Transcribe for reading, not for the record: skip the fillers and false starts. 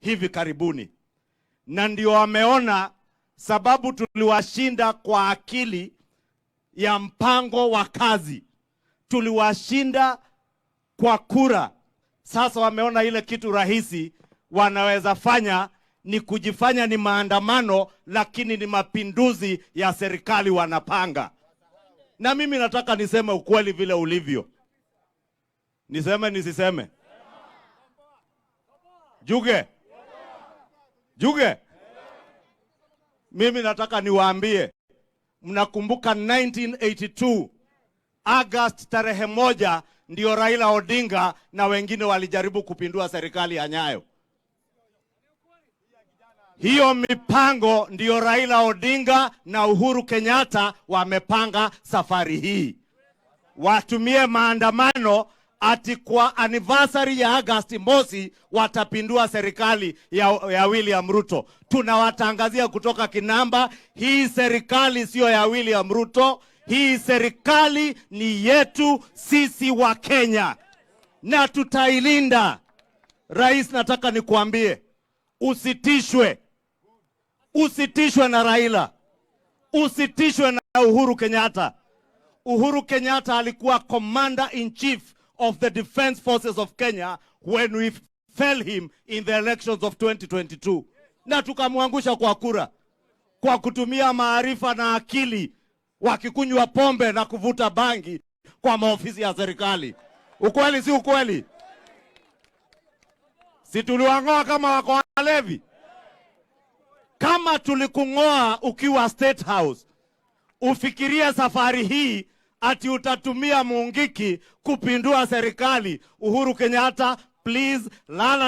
hivi karibuni, na ndio wameona sababu tuliwashinda kwa akili ya mpango wa kazi, tuliwashinda kwa kura. Sasa wameona ile kitu rahisi wanaweza fanya ni kujifanya ni maandamano, lakini ni mapinduzi ya serikali wanapanga. Na mimi nataka niseme ukweli vile ulivyo. Niseme nisiseme? Juge, Juge, mimi nataka niwaambie, mnakumbuka 1982 August tarehe 1 ndio Raila Odinga na wengine walijaribu kupindua serikali ya Nyayo. Hiyo mipango ndiyo Raila Odinga na Uhuru Kenyatta wamepanga safari hii, watumie maandamano ati kwa anniversary ya August mosi watapindua serikali ya William Ruto. Tunawatangazia kutoka Kinamba, hii serikali siyo ya William Ruto, hii serikali ni yetu sisi Wakenya na tutailinda. Rais, nataka nikuambie, usitishwe, usitishwe na Raila, usitishwe na Uhuru Kenyatta. Uhuru Kenyatta alikuwa commander in chief of the Defense Forces of Kenya when we fell him in the elections of 2022, na tukamwangusha kwa kura kwa kutumia maarifa na akili, wakikunywa pombe na kuvuta bangi kwa maofisi ya serikali. Ukweli si ukweli? Si tuliwang'oa kama wako walevi? Kama tulikung'oa ukiwa State House, ufikirie safari hii ati utatumia Mungiki kupindua serikali. Uhuru Kenyatta, please lala.